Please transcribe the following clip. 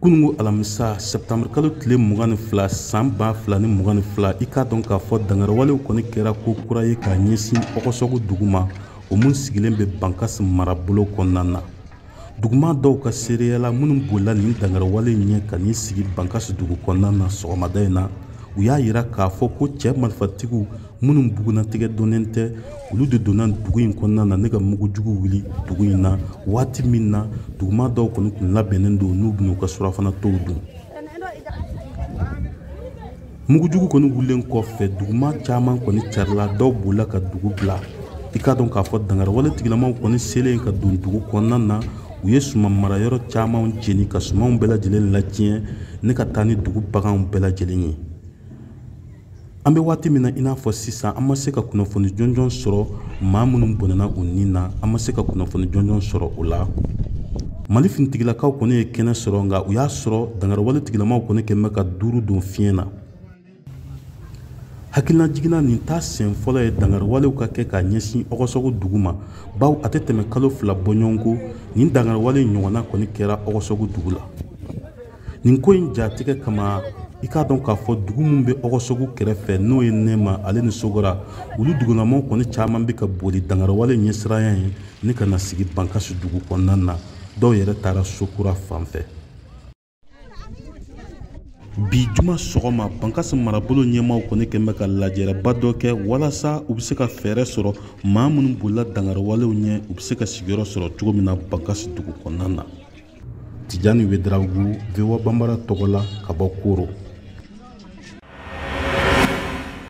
Kunungo alamisa septembre kalo tile 22 san 2022, i k'a dɔn k'a fɔ dangarawalew kɔni kɛra ko kura ye k'a ɲɛsin Ɔgɔsɔgɔ dugu ma, o mun sigilen bɛ Bankasi marabolo kɔnɔna na. Duguma dɔw ka seereya la, minnu bolila nin dangarawale ɲɛ ka n'i sigi Bankasi dugu kɔnɔna na sɔgɔmada in na, u y'a yira k'a fɔ ko cɛ marifatigiw minnu bugunnatigɛ dɔnnen tɛ, olu de donna dugu in kɔnɔna na ne ka mugujugu wuli dugu in na waati min na duguma dɔw kɔni tun labɛnnen don n'u bɛn'u ka surafana tow dun. Mugujugu kɔni wulilen kɔfɛ, duguma caman kɔni carila, dɔw bolila ka dugu bila. I k'a dɔn k'a fɔ dangarawale tigilamaw kɔni selen ka don dugu kɔnɔna na, u ye suman marayɔrɔ caman jeni ka sumanw bɛɛ lajɛlen latiɲɛ ne ka taa ni dugu baganw bɛɛ lajɛlen ye. An bɛ waati min na i n'a fɔ sisan, an ma se ka kunnafoni jɔnjɔn sɔrɔ maa minnu bɔnɛna u ni na, an ma se ka kunnafoni jɔnjɔn sɔrɔ o la. Mali finitigilakaw kɔni ye kɛnɛ sɔrɔ, nka u y'a sɔrɔ dangarawale tigilamaw kɔni kɛn bɛ ka duuru don fiɲɛ na. Hakilina jiginna nin ta sen fɔlɔ ye dangarawalew ka kɛ k'a ɲɛsin Ɔgɔsɔgɔ dugu ma, bawo a tɛ tɛmɛ kalo 2 bɔɲɔgɔnko nin dangarawale ɲɔgɔnna kɔni kɛra Ɔgɔsɔgɔ dugu la. Nin ko in jatigɛ kama, i k'a dɔn k'a fɔ dugu min bɛ Ɔgɔsɔgɔ kɛrɛfɛ, n'o ye Nɛma ale ni Sogora, olu dugulamaw kɔni caman bɛ ka boli dangarawale ɲɛsiranya ye ne ka na sigi Bankasi dugu kɔnɔna na. Dɔw yɛrɛ taara Sokura fan fɛ. Bi juma sɔgɔma, Bankasi marabolo ɲɛmaaw kɔni kɛn bɛ ka lajɛrɛba dɔ kɛ walasa u bɛ se ka fɛɛrɛ sɔrɔ maa minnu bolila dangarawalew ɲɛ, u bɛ se ka sigiyɔrɔ sɔrɔ cogo min na Bankasi dugu kɔnɔna na. Tijani Wedarawogo, VOA Bambara tɔgɔ la ka bɔ Koro.